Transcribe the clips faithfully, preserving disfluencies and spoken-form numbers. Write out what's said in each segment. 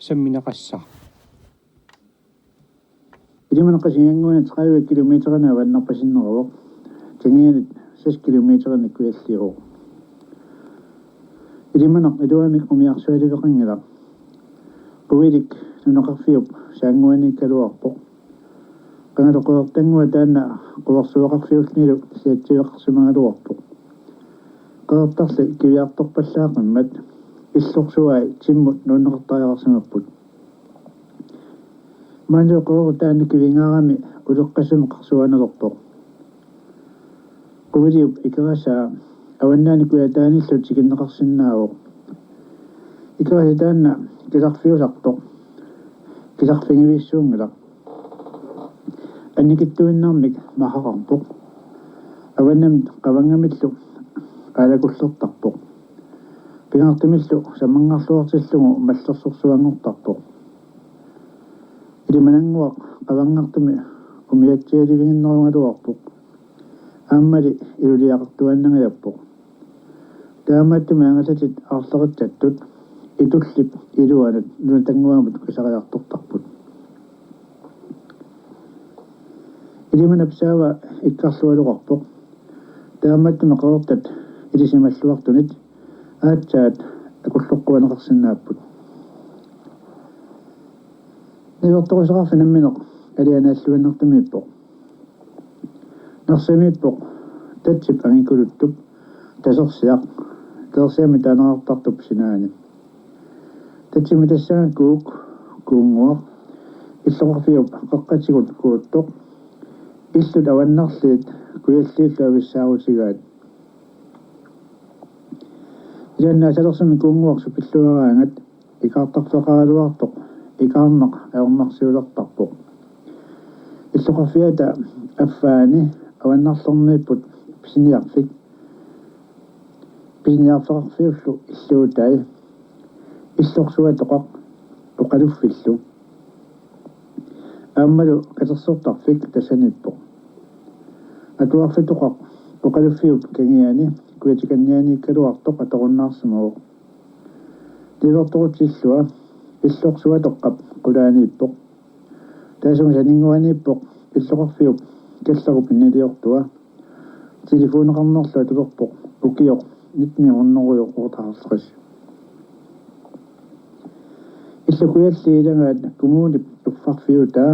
sammineqassaaq. Ilimanaq qasingannguanit tredive kilometerinik avannarpasinneruvoq. Tingianit seks kilometerinik kujalliuvoq. Ilimanaq iluamik umiarsualiveqanngilaq. Quvilik nunaqarfiup saannguaniikkaluarpoq. Qangalu Qeqertannguaq taanna quersuaqarfiullugu kisiatsiveqarsimagaluarpoq. Qeqertarli kiviartorpallaaqimmat illorsuai timmut nuunneqartariaqarsimapput. Maannalu Qeqertaq taanna kivingaarami uleqqasumik qarsuaannalerpoq. Quviliup Ikerasaa avannaani kujataanillu tikinneqarsinnaavoq. Ikerasa taanna kisarfiusartoq. Kisarfigivissuunngilaq. Annikitsuinnarmik maqaqarpoq. Avannamit qavangamillu aalakullertarpoq. Pingaartumillu samanngarluartillugu mallersorsuanngortarpoq. Ilimanannguaq qavangartumi umiatsialiviginnerugaluarpoq. Aammali iluliaqartuaannangajappoq. Taamaattumik angallatit aarleritsattut Itullip iluanut nunatannguamut kisariartortarput. Ilimanap saava ikkarlualuqarpoq. Taamaattumik Qeqertat ilisimalluartunit aatsaat akulloqquaneqarsinnaapput. Niuertoruseqarfik nammineq alianaalluinnartumiippoq. Narsamiippoq Tatsip angikuluttup Tasersiaq, Tasersiami taaneqartartup sinaani. Tatsimi tassanga kuuk, kuunnguaq, illoqarfiup qeqqatigut kuuttoq, illut avannarliit kujalliillu avissaarutigaat. Ilaanni Asalersumi kuunnguaq supilluaraangat ikaartarfeqaraluartoq ikaarnaq ajornarsiulertarpoq. Illoqarfiata affaani avannarlermiipput pisiniarfik. Pisiniarfeqarfiullu illuutai. Illorsuatoqaq oqaluffillu. Aammalu katersortarfik tassaniippoq. Atuarfitoqaq oqaluffiup kangiani kujatikannianiikkaluartoq atorunnaarsimavoq. Niuertorutillua illorsuatoqqap qulaaniippoq. Taassuma saninnguaniippoq illoqarfiup kallarup inniliortua. Telefoneqarnerlu atulerpoq ukioq nitten hundrede og otteoghalvtreds. Illu kujalliit ilagaat kommunip uffarfiutaa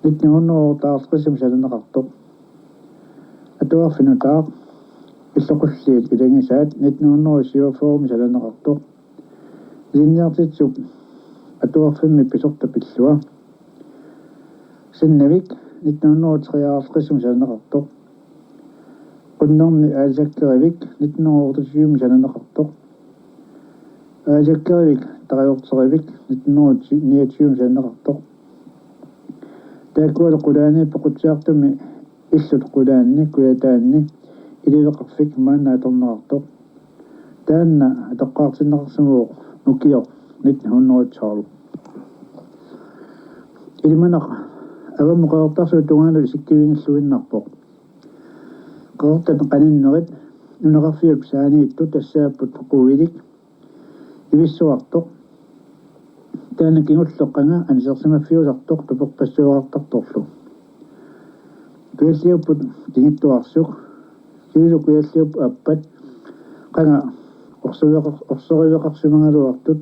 nitten hundrede og otteoghalvtredsimi sananeqartoq. Atuarfik nutaaq illoqulliit ilagisaat nitten hundrede og syvogfyrremi sananeqartoq. Ilinniartitsisup atuarfimmi pisortap illua. Sannavik nitten hundrede og treoghalvtredsimi sananeqartoq. Qunnerni Aalisakkerivik nitten hundrede og otteogtyvemi sananeqartoq. Aalisakkerivik Tarajorterivik nitten hundrede og niogtyvemi sananeqartoq. Taakkualu qulaaniippoq Qutsiartumi illut qulaanni kujataanni iliveqarfik maanna atorneqartoq. Taanna atoqqaartinneqarsimavoq ukioq nitten hundrede og tolv. Ilimanaq avammut Qeqertarsuup tungaanut isikkivigiilluinnarpoq. Qeqertat qaninnerit nunaqarfiup saaniittut tassaapput Quvilik ivissuartoq. Taanna kingulleq qanga anisersimaffiusartoq tuperpassuaqartartorlu. Kujalliupput Kingittuarsuk, sivisu Kujalliup aappat, qanga orsoveqar-, orsoriveqarsimagaluartut,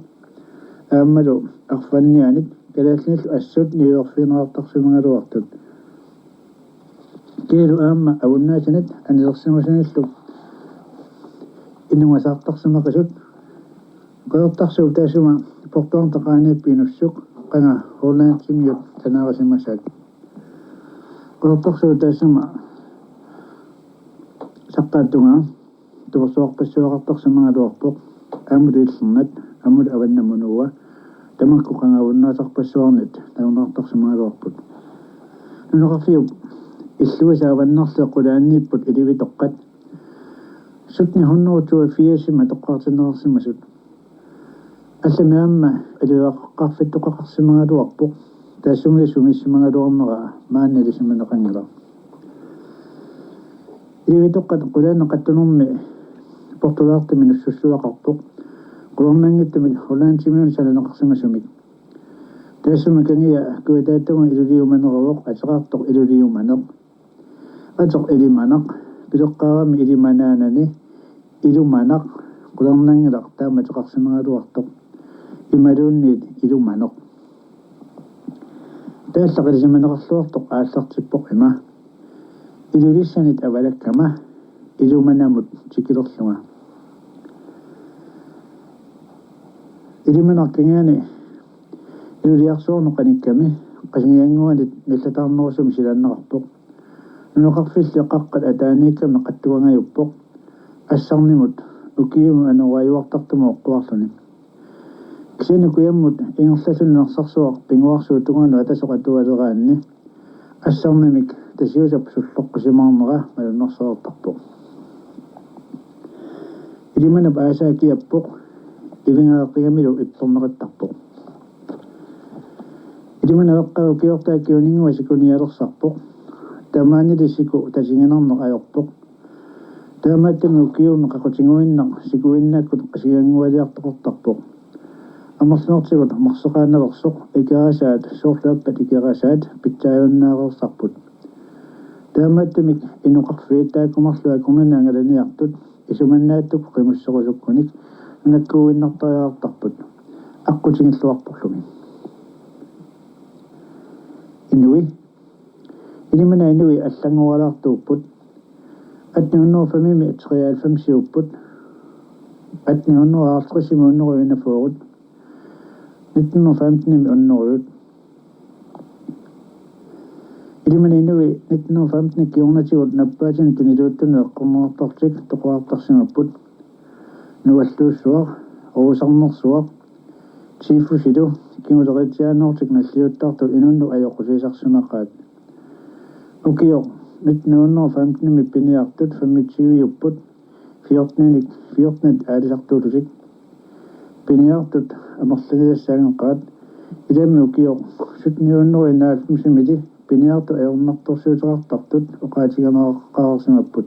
aammalu arfannianit kalaallinillu assut niuerfigineqartarsimagaluartut. Kiilu aamma avunnaasanit anisersimasunillu inuasaartarsimaqisut. Qeqertarsuup taassuma portuartaqaaniippinussuk qanga Hollandimiut sanaarisimasaat. Qeqertarsuup taassuma saqqaattungaa tupersuarpassuaqartarsimagaluarpoq, aammalu Illernat, aammalu Avannamut Nuua, tamakku qanga avunnaasarpassuarnit nalunaartarsimagaluarput. Nunaqarfiup illuisa avannarliit qulaaniipput ilivitoqqat sytten hundrede og toogfirsimi atoqqaartinneqarsimasut. Allamik aamma iliveqarfittoqaqarsimagaluarpoq, taassumali sumissimagaluarnera maanna ilisimaneqanngilaq. Ilivitoqqat qulaani qattunermi portulaartumik nussussuaqarpoq. Qularnanngitsumik Hollandimiunut sananeqarsimasumik. Taassuma kangia kujataatigut Iluliumaneruvoq, ateqartoq Iluliumaneq. Ateq Ilimanaq, pileqqaarami Ilimanaanani, Ilumanaq, qularnanngilaq taama ateqarsimagaluartoq. Imaluunniit Ilumanoq. Taallaq ilisimaneqarluartoq aallartippoq ima. Ilulissanit avalakkama, Ilumanamut tikilerlunga. Ilimanaq kangiani Iluliarsuarnut qanikkami, Qasigiannguanit nallataarnerusumik silaannaqarpoq. Nunaqarfilli qaqqat ataaniikkami qattuangajuppoq. Assarnimut ukiumut anoraajuartartumut oqquarluni. Kisianni kujammut ingerlalluni Narsarsuaq pinnguarsuup tungaanut atasoq atualeraanni assarnimik Tasiusap sulloqqusimaarnera malunnarsereertarpoq. Ilimanap aasaa kiappoq, ivingaaqigamilu ipperneqittarpoq. Ilimanap eqqaa ukiortaa kiuninngua sikunialersarpoq. Tamaanili siku tatiginarneq ajorpoq. Taamaattumik ukiumut qaqutiguinnaq sikuinnaakkut Qasigianngualiartoqartarpoq. Amerlanertigut marseqaannalersoq Ikerasaat, soorlu appat Ikerasaat, pitsaajunnaartarput. Taamaattumik inoqarfiit taakku marluk akornanni angalaniartut isumannaattut qimusserusukkunik nunakkuuinnartariaqartarput, aqqutigilluarporlumi. Inui. Ilimanap inui allanngoralaartuupput. Atten hundrede og femimi treoghalvfemsiupput. Atten hundrede og halvtredsimi hundrede og enogfyrre. Nitten hundrede og femtenimi hundrede. Ilimanap inui nitten hundrede og femten kingornatigut nappaatinik tuniluuttunut eqqorneqartarlutik toqorartarsimapput. Nualluussuaq, Ruusarnersuaq, tiifusilu kinguleriitsiaannoortik nalliuttartut inunnut ajoqusiisarsimaqaat. Ukioq nitten hundrede og femtenimi piniartut femogtyveupput, fjorteninik fjortenit aalisartuullutik. Piniartut amerlaniassaangeqaat, ilami ukioq sytten hundrede enoghalvfemsimili piniartut ajornartorsiuteqartartut oqaatigineqareersimapput.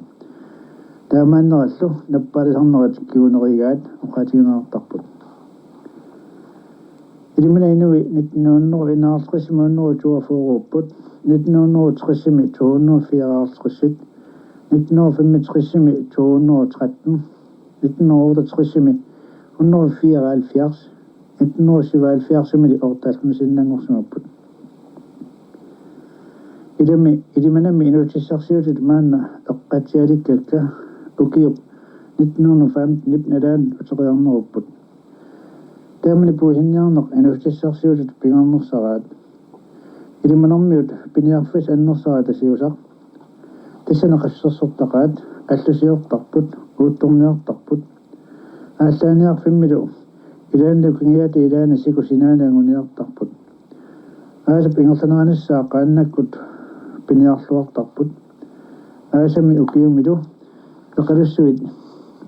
Taamaannerallu nappaalisarnerit kingunerigaat oqaatigineqartarput. Ilimanap inui nitten hundrede enoghalvtredsimi hundrede toogfyrreupput, nitten hundrede tresimi to hundrede fireoghalvtredsit, nitten hundrede femogtresimi to hundrede tretten, nitten hundrede otteogtresimi hundrede fireoghalvfjerds, nitten hundrede syvoghalvfjerdsimi otteoghalvfemsinnanngorsimapput. Ilami, Ilimanami inuussutissarsiutit maanna eqqaatsialikkakka ukiup nitten hundrede femtenip nalaani uteriarnerupput. Taamani puisinniarneq inuussutissarsiutit pingaarnersaraat. Ilimanarmiut piniarfissat annersaat Tasiusaq. Tassani qassersortaqaat, allusiortarput, uuttorniartarput. Aallaaniarfimmilu ilaanni ukingiaata ilaanni siku sinaani anguniartarput. Aasap ingerlaneranissaq qaannakkut piniarluartarput. Aasami ukiumilu eqalussuit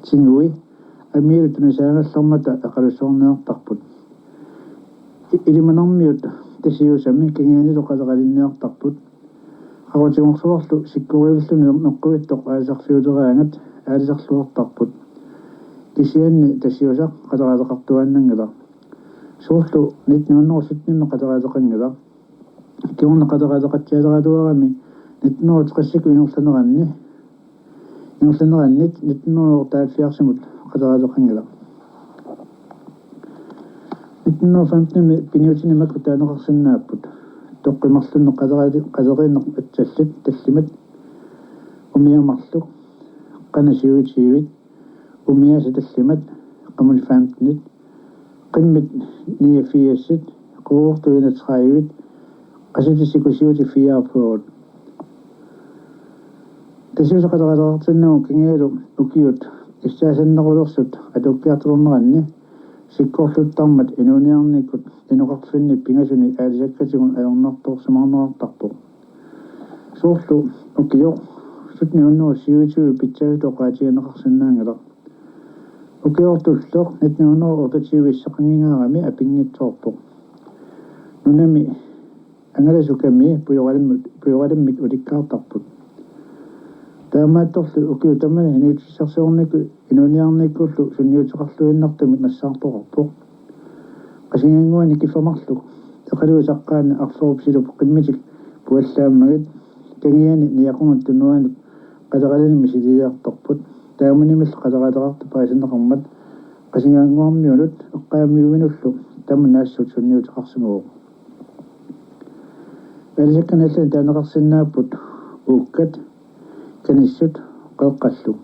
tigui amiilu tunisaagallarmata eqalussuarniartarput. I-, Ilimanarmiut Tasiusami kangianilu qaleqalinniartarput. Qaqutigorsuarlu sikkoriuvilluni meqquittoq aalisarfiuleraangat aalisarluartarput. Kisianni Tasiusaq qaleqaleqartuaannanngilaq. Soorlu nitten hundrede syttenimi qaleqaleqanngilaq. Kingorna qaleqaleqatsialeraluarami nitten hundrede tresikkut ingerlaneranni, ingerlanerannit nitten hundrede otteoghalvfjerdsimut qaleqaleqanngilaq. Nitten hundrede femtenimi piniutini makku taaneqarsinnaapput. Toqqimarlunneq qaleriinneq atsallit tallimat, umiaq marluk, qanoq syvogtyvit, umiaasa tallimat, qamut femtenit, qimmit niogfirsit, quuortut enogtredivet, qasutit siku syvogfyrre. Tasiusaq qaleqaleqartinnagu kangialu ukiut issaasannerulersut atukkiartulerneranni sikkorluttarmat inuuniarnikkut inoqarfinni pingasuni aalisakkatigut ajornartorsimaarneqartarpoq. Soorlu ukioq sytten hundrede syvogtyve pitsaasutut oqaatigineqarsinnaanngilaq. Ukiortullu nitten hundrede otteogtyve isseqanngingaarami apinngitsoorpoq. Nunami angalasukami pujoralimmi-, pujoralimmik ulikkaartarput. Taamaattorli ukiut tamanit inuutissarsiornikkut inuuniarnikkullu sunniuteqarluinnartumik nassaartoqarpoq. Qasigiannguani kiffarnarlu eqaluit saqqaanni arferup silup qimmitik puallaammagit kangiani niaqunut tunuanut qaleqalini misiliiartorput. Taamanimillu qaleqaleqartut paasinneqarmat Qasigiannguarmiunut eqqaamiuinullu tamanna assut sunniuteqarsimavoq. Aalisakkanik allani taaneqarsinnaapput uukkat, kanissut, qeqqallu.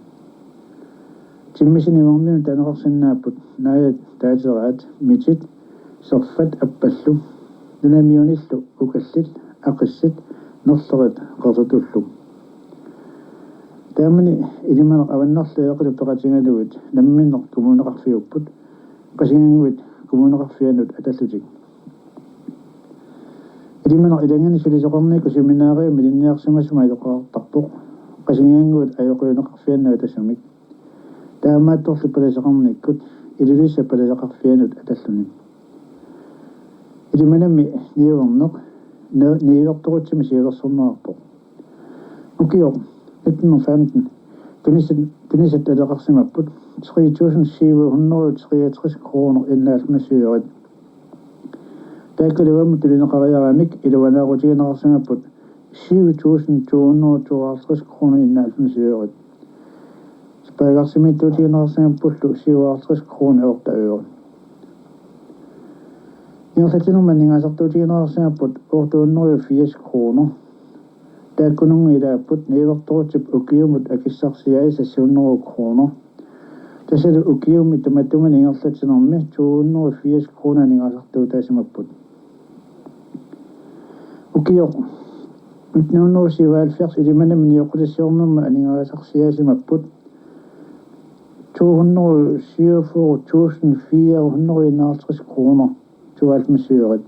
Timmisini imarmiunut taaneqarsinnaapput naajat, taateraat, mitit, serfat appallu. Nunamiunillu ukallit, aqissit, nerlerit qersutullu. Taamani Ilimanaq avannarliaq eqalup peqatigalugit namminneq kommuneqarfiupput, Qasigiannguit kommuneqarfianut atallutik. Ilimanaq ilagiinni sulisoqarnikkut seminariami ilinniarsimasuma iloqartarpoq Qasigiannguit ajoqiuneqarfiannut atasumik. Taamaattorli palaseqarnikkut Ilulissat palaseqarfianut atalluni. Ilimanami niuerneq ni-, niuertorutsimi siulersorneqarpoq. Ukioq nitten femten tunisat, tunisat aleqarsimapput tre tusind syv hundrede treogtres kroner enoghalvfems øre. Taakku iluamik tunineqariaramik iluanaarutigineqarsimapput syv tusind to hundrede tooghalvtreds kroner enoghalvfems øre. Spaagarsimittuutigineqarsimappullu syvoghalvtreds kroner otte øre. Ingerlatsinermi aningaasartuutigineqarsimapput otte hundrede firs kroner. Taakkununnga ilaapput niuertorutsip ukiumut akissarsiai seks hundrede kroner. Tassalu ukiumi tamatuma ingerlatsinermi to hundrede firs kroner aningaasartuutaasimapput. Ukioq nitten hundrede syvoghalvfjerds Ilimanami nioqqutissiornermi aningaasarsiaasimapput to hundrede syvogfyrre tusind fire hundrede enoghalvtreds kroner tooghalvfems øre.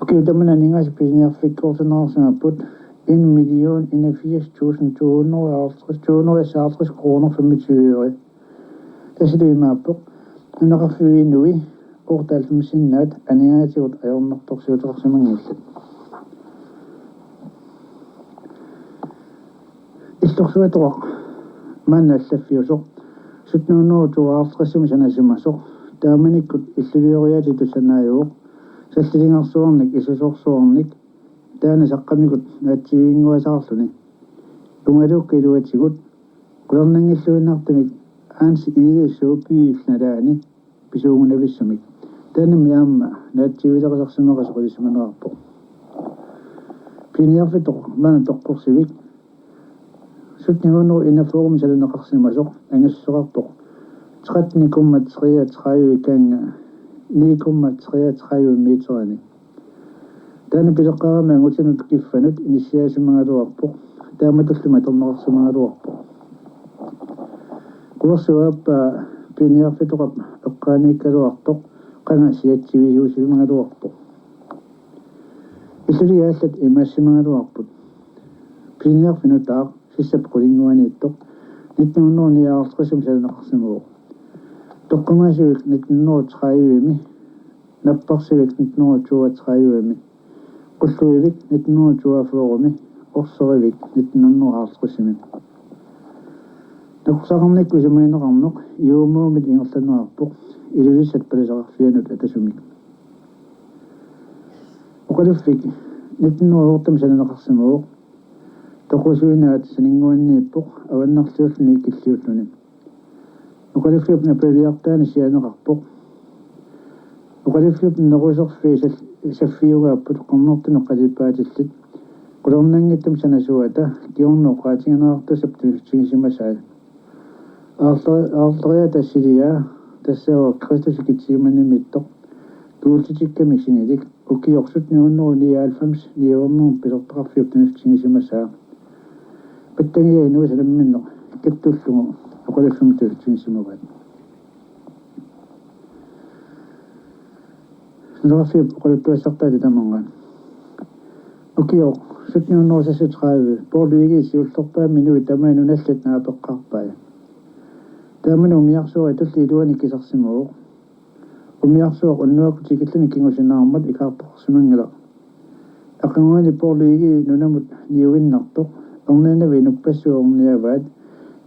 Ukiut tamanit aningaasat pisiniarfikkoortinneqarsimapput en million enogfirs tusind to hundrede og halvtreds, to hundrede og halvtreds kroner femogtyve øre. Tassalu imaappoq: Nunaqarfiup inui otteoghalvfemsinnaat aningaasatigut ajornartorsiuteqarsimanngillat. Illorsuatoqaq maanna allaffiusoq sytten hundrede tooghalvtredsimi sanasimasoq, taamanikkut illulioriaatitut sanaajuvoq, sallilingersuarnik issusorsuarnik taanna saqqummikkut naatsiivinnguasaqarluni. Ungaluukka iluatigut qularnanngilluinnartumik Hans Egede Saabye nalaani pisuugunavissumik. Taannami aamma naatsiivileqisarsimaqasoq ilisimanerarpoq. Pisiniarfittoq maanna toqqorsivik sytten hundrede enogfyrremi salineqarsimasoq angissuseqarpoq tretten komma treogtredive gange ni komma treogtredive meterinik. Taanna pileqqaarami angutinut kiffanut inissiaasimagaluarpoq, taamatullu atorneqarsimagaluarpoq. Quersuup aappaa pisiniarfittoqap eqqaaniikkaluartoq qanga siatsivisuusimagaluarpoq. Illuliit allat imaassimagaluarput. Pisiniarfik nutaaq sissap qulinnguaniittoq nitten hundrede nioghalvtredsimi salineqarsimavoq. Toqqimaasivik nitten hundrede tredivemi, napparsivik nitten hundrede toogtredivemi, qulluivik nitten hundrede toogfyrremi, orserivik nitten hundrede halvtredsimi. Nakorsaqarnikkut isumagineqarneq Juumuumit ingerlanneqarpoq Ilulissat palaseqarfianut atasumik. Oqaluffik nitten hundrede ottemi salineqarsimavoq. Toqusuinaat saninnguanniippoq avannarliulluni ikilliulluni. Oqaluffiup napajuliartaani sianeqarpoq. Oqaluffiup neruserfii sal-, saffiugaapput qernertunut qalipaatilik. Qularnanngitsumik sanasuata kingorna oqaatigineqartussap tunissutsigisimasai. Aarle-, aarleriata siliaa tassaavoq Kristus ikitsigimmanimiittoq kuultitikkamik sinilik. Ukioq sytten hundrede nioghalvfems niuernermi pisortaqarfiup tunissutsigisimasaa. Pattangiaq inuisa namminneq kattullugu oqaluffimmi tunissutigisimavaat. Nunaqarfiup oqaluttuassartaata tamangaat. Ukioq sytten hundrede seksogtredive Poul Egede siullerpaamik inuit tamaat nunallit naapeqqaarpai. Taamani umiarsuaq tulliit iluanni kisarsimavoq. Umiarsuaq unnuakkut tikilluni kingusinaarmat ikaartoqarsimanngilaq. Aqaguani Poul Egede nunamut niuinnartoq Orniinnavi inuppassuit orniavaat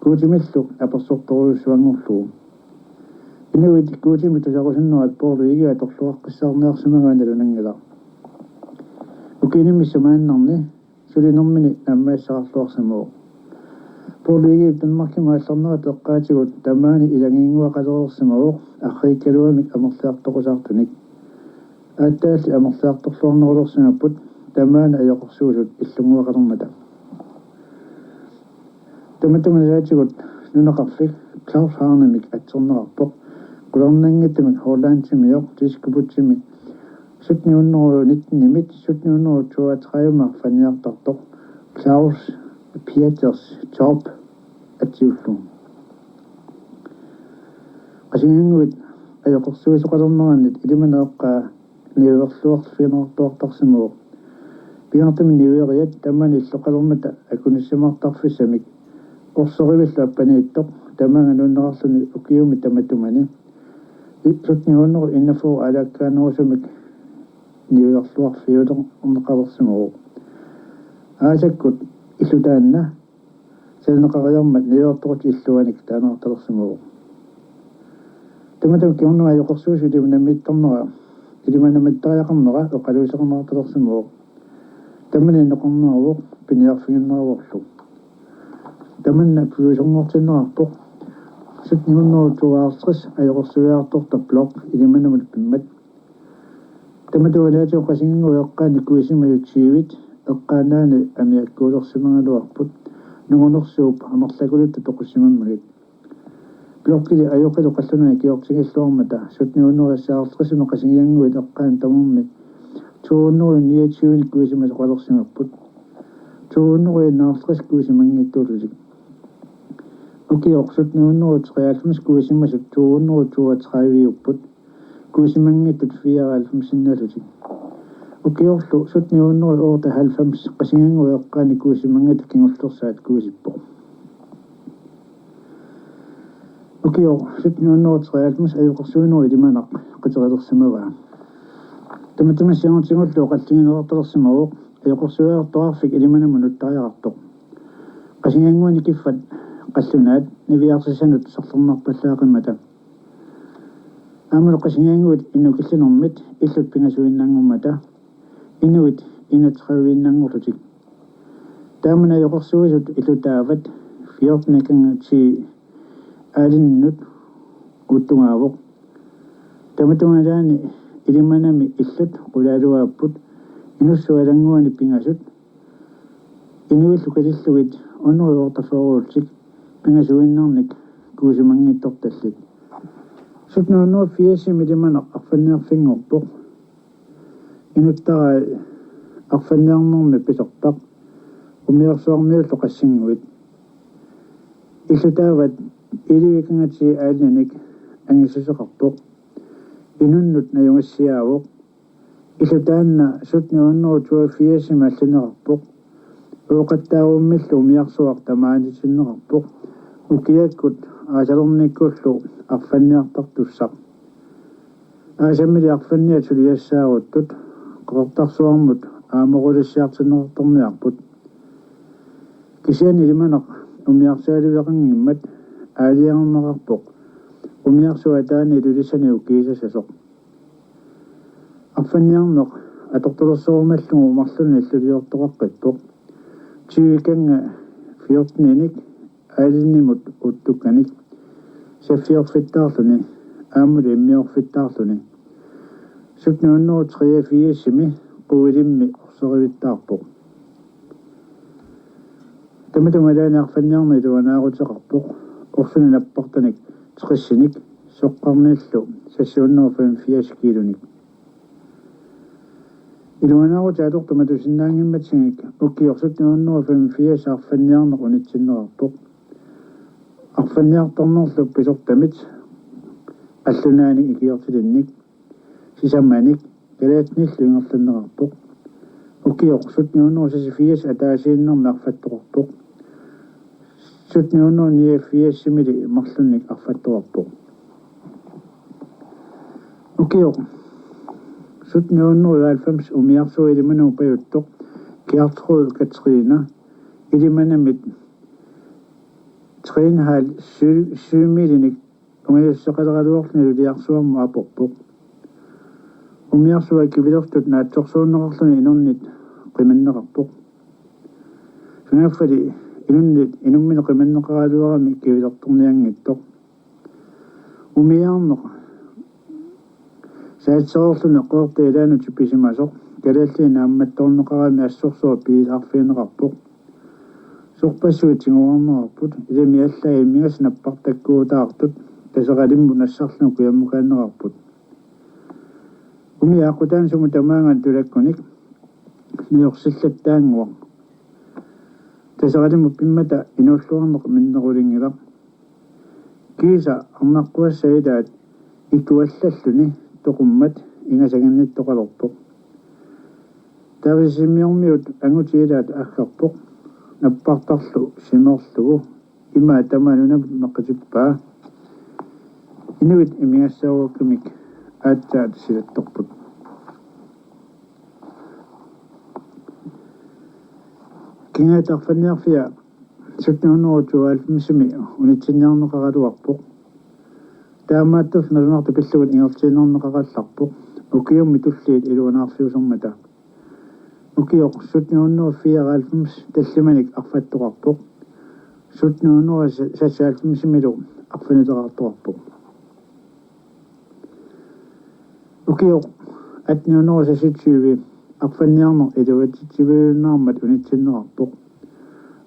Guutimillu apersortorujussuanngorlugu. Inuit Guutimik tusarusunnerat Poorlu Egede atorluaqqissaarniarsimagaanni nalunanngilaq. Ukiuni missaanni maannarni sulinermini naammassaqarluarsimavoq. Poorlu Egedep Danmarkimut aallarnerata eqqaatigut tamaani ilagiinnguaqalereersimavoq arriikkaluamik amerliartorusaartunik. Aatsaalli amerliartorluarnerulersimapput tamaani ajoqersuisut illunnguaqalermata. Tamatuma ilaatigut nunaqarfik Klaus Hahnemik atserneqarpoq. Qularnanngitsumik Hollandimioq Diskobugtimi sytten hundrede nitten-imiit sytten hundrede toogtredive arfanniartartoq Klaus Pieters Torp atsiullugu. Qasingannguit ajoqersuisoqalernerannit Ilimanap eqqaa niuerluarfigineqartuartarsimavoq. Pingaartumik niueriat tamaani illoqalermata akunissimaqartarfissamik orsorivillu appaniittoq tamaanga nuunneqarluni ukiumi tamatumani sytten hundrede enogfyrre aalakkaanerusumik niuerluarfiulerneqalersimavoq. Aasakkut illu taanna sananeqariarmat niuertorutit illuanik taaneqartalersimavoq. Tamatuma kingorna ajoqersuisut Ilimanamiittarnera, Ilimanamiittariaqarnera oqaluuseqarneqartalersimavoq. Tamanna inoqarneravoq piniarfigineqarneravoq. Tamanna piviusunngortinneqarpoq sytten hundrede tooghalvtreds ajoqersuiartortoq Bloch Ilimanamut pimmat. Tamatuma ilaatigut Qasingannguit eqqaanni kuisimasut tyvit eqqaanaanni amiakkuulersimagaluarput nungunersuup amerlakuluttut toqussimammagit. Blochili ajoqilu qallunaat ikiortigilluarmata sytten hundrede seksoghalvtredsimi Qasingannguit eqqaani tamarmi to hundrede niogtyve kuisimasoqalersimapput. To hundrede enoghalvtreds kuisimanngittuullutik. Ukioq sytten hundrede treoghalvfems kuisimasut to hundrede toogtredive-upput. Kuisimanngitsut fireoghalvfemsinnaallutik. Ukiorlu sytten hundrede otteoghalvfems Qasingannguit eqqaani kuisimanngitsut kingullersaat kuisippoq. Ukioq sytten hundrede treoghalvfems ajoqersuinerup Ilimanaq qitereersimavaa. Tamatuma siornatigullu oqallinneqartalersimavoq ajoqersuiartoqarfik Ilimanamut nuttariaqartoq. Qasingannguani kiffat qallunaat niviarsisanut sarlernarpallaaqimmata. Aammalu Qasingannguit inukillinermit illut pingasuinnanngormata, inuit enogtredive-innanngorlutik. Taamani ajoqersuisut illutaavat fjorten gange ti aalinnut uuttugaavoq. Tamatuma ilaani Ilimanami illut qulaaluaapput, inussuk alannguani pingasut, inuillu kalillugit hundrede otteogfyrre-ullutik pingasuinnarnik kuisimanngitsortallit. Sytten hundrede firsimi Ilimanaq arfanniarfinngorpoq. Inuttarai arfanniarnermi pisortaq umiarsuarmiullu Qassannguit. Illutaavat elleve gange ti aalinnanik angissuseqarpoq. Inunnut najugassiaavoq. Illu taanna sytten hundrede toogfirsimi allineqarpoq. Ooqattaarummillu umiarsuaq tamaaniitinneqarpoq. Ukiakkut aasalernikkullu arfanniartartussaq. Aasammili arfanniat suliassaaruttut Qeqertarsuarmut aamorulassiartinneqartarniarput. Kisianni Ilimanaq umiarsualiveqanngimmat aalajangerneqarpoq umiarsuaq taanna Ilulissani ukiisassasoq. Arfanniarneq atortulersorumallugu marlunnik illuliortoqaqqippoq. Tyve gange fjorten-inik aalinnimut uuttukkanik saffiorfittaarluni aammalu immiorfittaarluni. Sytten hundrede treogfirsimi quilimmi orsorivittaarpoq. Tamatuma ilaani arfanniarneq iluanaaruteqarpoq. Orsunik nappartanik tresinik soqqarnillu seks hundrede femogfirs kiilunik. Iluanaarutit atortut matusinnaanngimmatsigik ukioq sytten hundrede femogfirs arfanniarneq unitsinneqarpoq. Arfanniartarnerlu pisortamit qallunaanik ikiortilinnik sisamanik kalaallinillu ingerlanneqarpoq. Ukioq sytten hundrede seksogfirs ataasiinnarmik arfattoqarpoq. Sytten hundrede niogfirsimili marlunnik arfattoqarpoq. Ukioq sytten hundrede halvfems umiarsuaq Ilimanamut pajuttoq Gertrud Katrine Ilimanamit Trinhal syvmiilinik ungajussaqaleraluarluni iluliarsuarmut aporpoq. Umiarsuaq kivilertut naatsorsuunneqarluni inunnit qimanneqarpoq. Sunaaffali inunnit inummineq qimanneqaraluarami kivilertornianngitsoq. Umiaarneq saatsereerluni qoorta ilaanut tipisimasoq kalaallit naammattoorneqarami assorsuaq piisaarfigineqarpoq. Sorpassuit tiguarneqarput, ilami allaat immigassat nappartakkuutaartut Taseralimmut nassarluni kujammukaanneqarput. Umiaq aqqutaani sumut tamaanga tulakkunik niorsillattaannguaq. Taseralimmut pimmata inuulluarneq minnerulinngilaq. Kiisa arnaqquassaq ilaat ikuallalluni toqummat ingasanginnittoqalerpoq. Tavisimmiormiut angutit ilaat aggerpoq. Nappartarlu simerlugu imaa tamaat nunamut maqitippaa. Inuit imigassaaruakkamik aatsaat silattorput. Kingaata arfanniarfia sytten hundrede tooghalvfemsimi unitsinniarneqaraluarpoq. Taamaattorli nalunartut pillugu ingerlaannarneqarallarpoq ukiummi tulliit iluanaarfiusarmata. Ukioq sytten hundrede fireoghalvfems tallimanik arfattoqarpoq. Sytten hundrede seksoghalvfemsimilu arfannileqartoqarpoq. Ukioq atten hundrede seksogtyve arfanniarneq iluatsitsiviunnaarmat unitsinneqarpoq.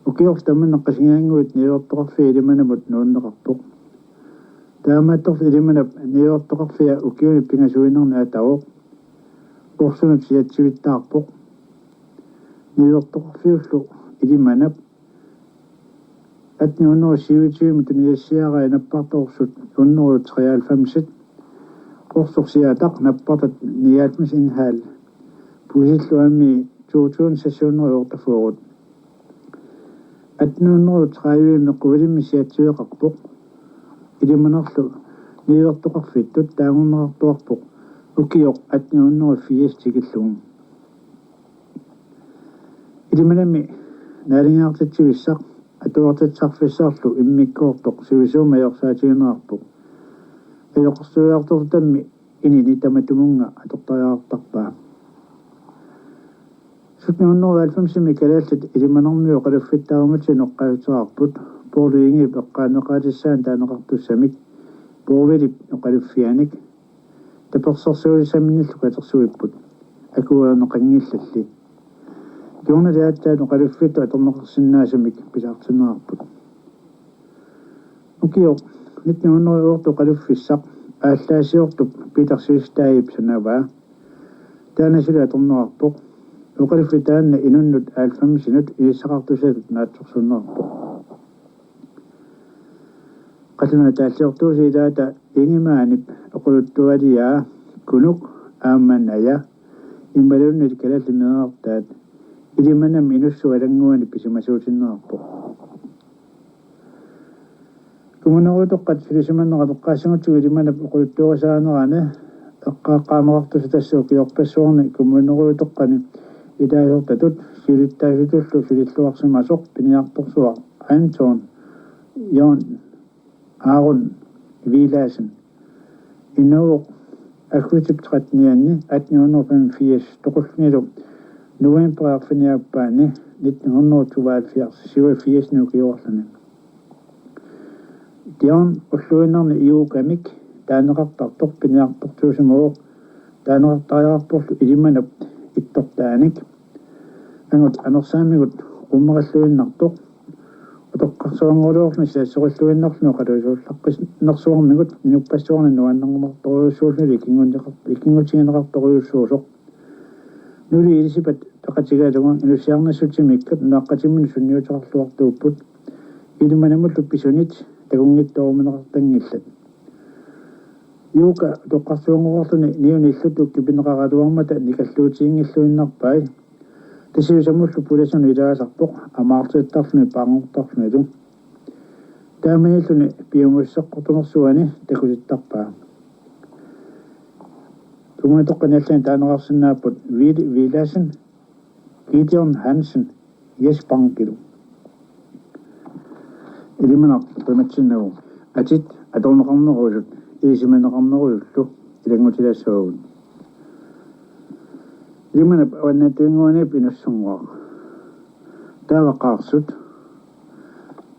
Ukioq tamanna Qasigiannguit niuertoqarfia Ilimanamut nuunneqarpoq. Taamaattorli Ilimanap niuertoqarfia ukiuni pingasuinnarni atavoq. Orsunut siatsivittaarpoq. Niuertoqarfiullu Ilimanap atten hundrede syvogtyve tunisassiarai nappartarussut hundrede treoghalvfems. Orsorsiaataq nappartat nioghalvfems en halv. Puisillu aammi to tusind seks hundrede otteogfyrre. Atten hundrede tredive Quvilimmi siatsiveqarpoq. Ilimanarlu niuertoqarfittut taagorneqartoqarpoq ukioq atten hundrede firs tikillugu. Ilimanami naaligiartitsivissaq atuartitsisarfissarlu immikkoortoq sivisuumik ajorsaatiginiarpoq. Ajoqersuiartortammi inini tamatumunnga atortariaqartarpaa. Sytten hundrede og halvfemsimi kalaallit Ilimanarmiut oqaluffittaarumatik noqqaassuteqarput Poul Egedep eqqaaneqaatissaanut taaneqartussamik Povelip oqaluffianik. Tapersersuutissaminillu katersuipput akuerineqanngillalli. Kingornali aatsaat oqaluffittut atorneqarsinnaasumik pisartinneqarput. Ukioq nitten hundrede otte oqaluffissaq aallaasiortup Peter Siegstadip sanavaa. Taanna suli atorneqarpoq. Oqaluffi taanna inunnut halvfemsinut inissaqartussatut naatsorsuunneqarpoq. Qallunaat taalliortuusilaata Ingemanip oqaluttualiaa Kunuk aamma Naja imaluunniit kalaallit meerartaat Ilimanami Inussuk Alannguani pisimasuutinneqarpoq. Kommuneruutoqqat sulisimanerat eqqaassigutsigu Ilimanap oqaluttuarisaanerani eqqaaqqaaneqartussat tassa ukiorpassuarni kommuneruutoqqani ilaasortatut siulittaasutullu sulilluarsimasoq piniartorsuaq Anton Jørgen Aron Villadsen inuuvoq aggustip trettenianni atten hundrede og femogfirs toqullunilu novemberip arfiniaappaani nitten hundrede og tooghalvfjerds syvogfirsini ukioqarluni. Jørgen ulluinnarni Juukamik taaneqartartoq piniartortuusimavoq taaneqartariaqarporlu Ilimanap ittortaanik. Angut anersaammigut uumerilluinnartoq utoqqarsuanngualuarluni silassorilluinnarluni oqaluusuullaqqinnersuarmigut inuppassuarnit nuannarineqartorujussuullunilu ikinngunneqar-, ikinngutigineqartorujussuusoq. Nuliit ilisipat peqatigalugit inussiarnissutsimikkat nunaqqatimminut sunniuteqarluartuupput. Ilimanamullu pisunit takunngitsooruminneqartanngillat. Juuka utoqqarsuannguarluni niuni illuttut kipineqaraluarmata nikalluutiginngilluinnarpai. Tasiusamullu pulasunut ilaasarpoq amaartittarluni paarngortarlunilu. Taamaalilluni piumassuseqqortunersuani takutittarpaa. Kommuneruutoqqani allani taaneqarsinnaapput Villy Villadsen, Gideon Hansen, Jes Bankilu. Ilimanaq qimatsinnagu atit atorneqarnerusut ilisimaneqarnerusullu ilanngutilaassavarput. Ilimanap avannaatinnguaniippoq Inussannguaq. Taava Qaarsut,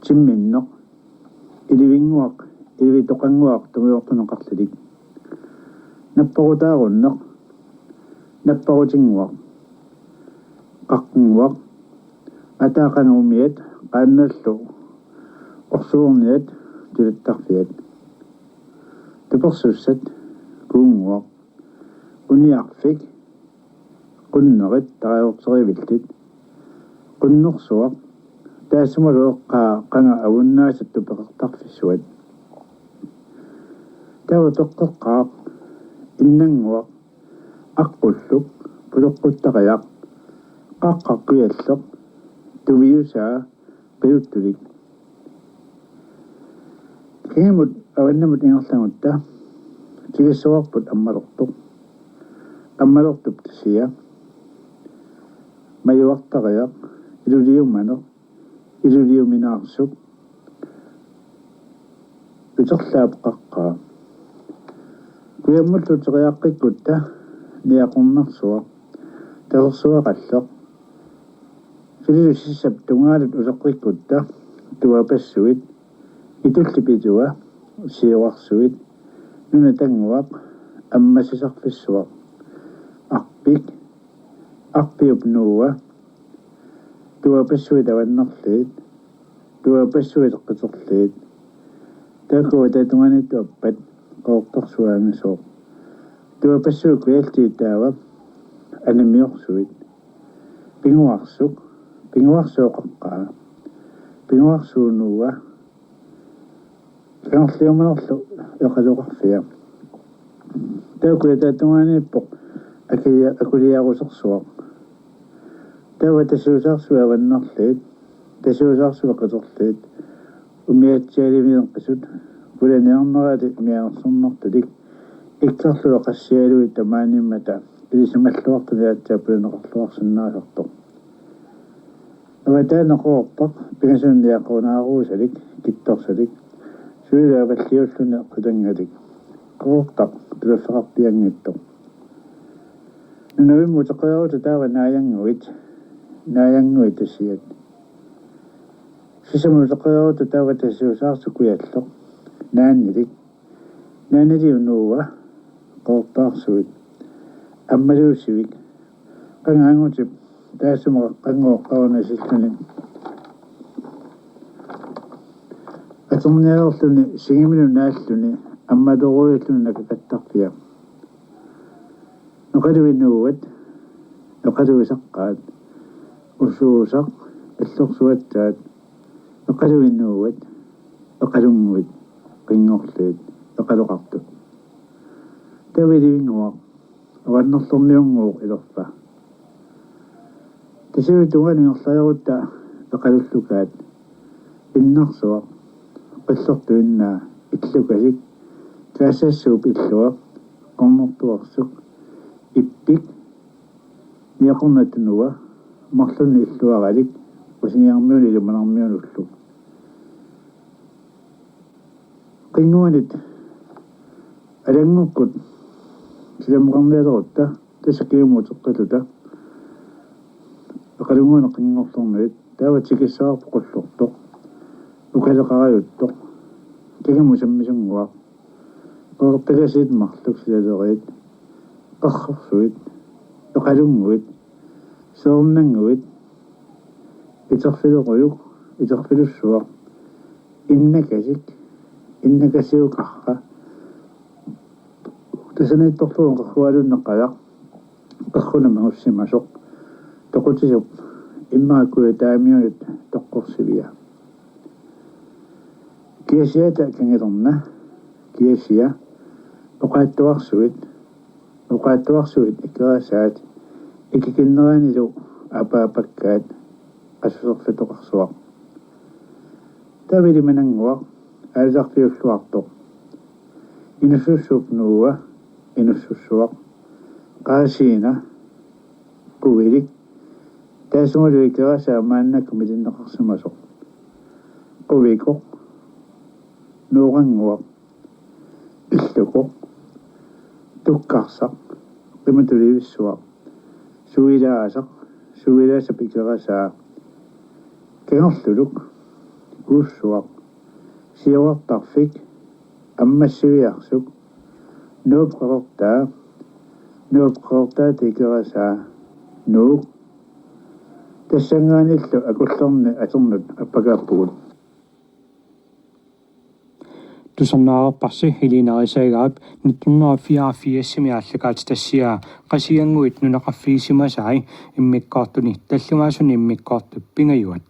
timminneq, ilivinnguaq, ilivitoqannguaq tungujortuneqarlutik. Napparutaarunneq, napparutinnguaq, qaqqannguaq, ataaqa umiat qaannallu orsuorniat tulattarfiat. Tupersussat, kuunnguaq, uniarfik, qunnerit tarajoorterivillit, qunnersuaq, taassumalu eqqaa qanga avunnaasat tupeqartarfissuat. Taava peqqeqqaaq, innannguaq, aqqulluk, putoqquttariaq, qaqqaq kujalleq, tuviusaa, qiluttulik. Kingumut avannamut ingerlagutta tikissavarput Ammalertoq. Ammalertup tasia, majuartariaq, iluliumaneq, iluliuminaarsuk, uterlaap qaqqaa. Kujammullu uteriaqqikkutta niaqornarsuaq, tasersuaqalleq. Sulilu sissap tungaalut uteqqikkutta tuapassuit, itullip ilua, siuarsuit, nunatannguaq, ammassisarfissuaq, arpik, arpiup nuua, tuapassuit avannarliit, tuapassuit qiterliit. Taakku avataata tungaaniittut appat, Qeqertarsuaq angisuuq. Tuapassuit kujalliit taava animiorsuit. Pinguarsuk, pinguarsuup qaqqaa, pinguarsuup nuua, kangerliumanerlu eqaloqarfia. Taakku avataata tungaaniippoq akulia-, akuliarusersuaq. Taava tasiusaarsuit avannarliit, tasiusaarsuit qiterliit, umiatsialivineqisut, pulaniarnerali umianersornartulik, ikkarlugit qassialuit tamaaniimmata ilisimalluartunik aatsaat pulaneqarluarsinnaasartoq. Avataanaq Qeqertaq pingasunnik niaqorunaaruusalik, kittorsalik, sulilu avalliulluni qitanngatik. Qeqertaq tulaffeqarpianngitsoq. Nunavimmut uteqqeriarutta taava naajannguit, naajannguit tasiat. Sisamut uteqqeriarutta taava tasiusaarsuup kujalleq, naannilik, naanniliup nuua, qeqertaarsuit, ammaluusivik, qanga angutip taassuma qaqqannguup qavunasilluni atornialerluni singiminut naalluni ammalorujulluni nakakattarfia. Eqaluit nuuat, eqaluit saqqaat, usuusaq, illorsuatsaat, eqaluit nuuat, eqalunnguit, qinngorliit, eqaloqartut. Taava ilivinnguaq, avannarlermiunnguuq ilerpa. Tasiup tungaanut ingerlariarutta eqalullukaat, innarsuaq, qillertuinnaa, illukasik, kaassassuup illua, qernertuarsuk, ippik, niaqornata nuua, marlunnik illuaralik, usingiarmiunit ilimanarmiunullu. Qinnguanit alanngukkut silammaqarnialerutta, tassa kingumut uteqqilluta, eqalunnguanit qinngorlerniit, taava tikissavarput Qullortoq, ukaleqarajuttoq, kingumut sammisunnguaq, qeqertakasiit marluk silaleriit, qerrorsuit, eqalunnguit, seernannguit, iterfilerujuk, iterfilussuaq, innakasik, innakasiukarra, tassaniittorlugu qerrualuunneq qajaq, qerrunut mangussimasoq, toqutisup immaqa kujataamiunut toqqorsivia. Kiasiata kangilerna, kiasia, oqaattuarsuit, oqaattuarsuit ikerasaat, ikikinneranilu aapaapakkaat, qassuserfitoqarsuaq. Taava ilimanannguaq, aalisarfiulluartoq. Inussussuup nuua, inussussuaq. Qaasiina, quvilik, taassumalu ikerasaa maannakkut milinneqarsimasoq. Quvikoq, Nuuqannguaq, Illukoq, Tukkarsaq, Qimatulivissuaq, Suilaasaq, Suilaasap Ikerasaa, Kangerluluk, Kuussuaq, Siorartarfik, Ammassiviarsuk, Nuup Qeqertaa, Nuup Qeqertaata Ikerasaa, Nuuk. Tassanngaanniillu Akullernit Aternut appakaappugut. Tusarnaarparsi Helena Risagerip nitten hundrede og fireogfirsimi aallakaatitassiaa Qasigiannguit nunaqarfigisimasai immikkoortuni tallimaasuni immikkoortut pingajuat.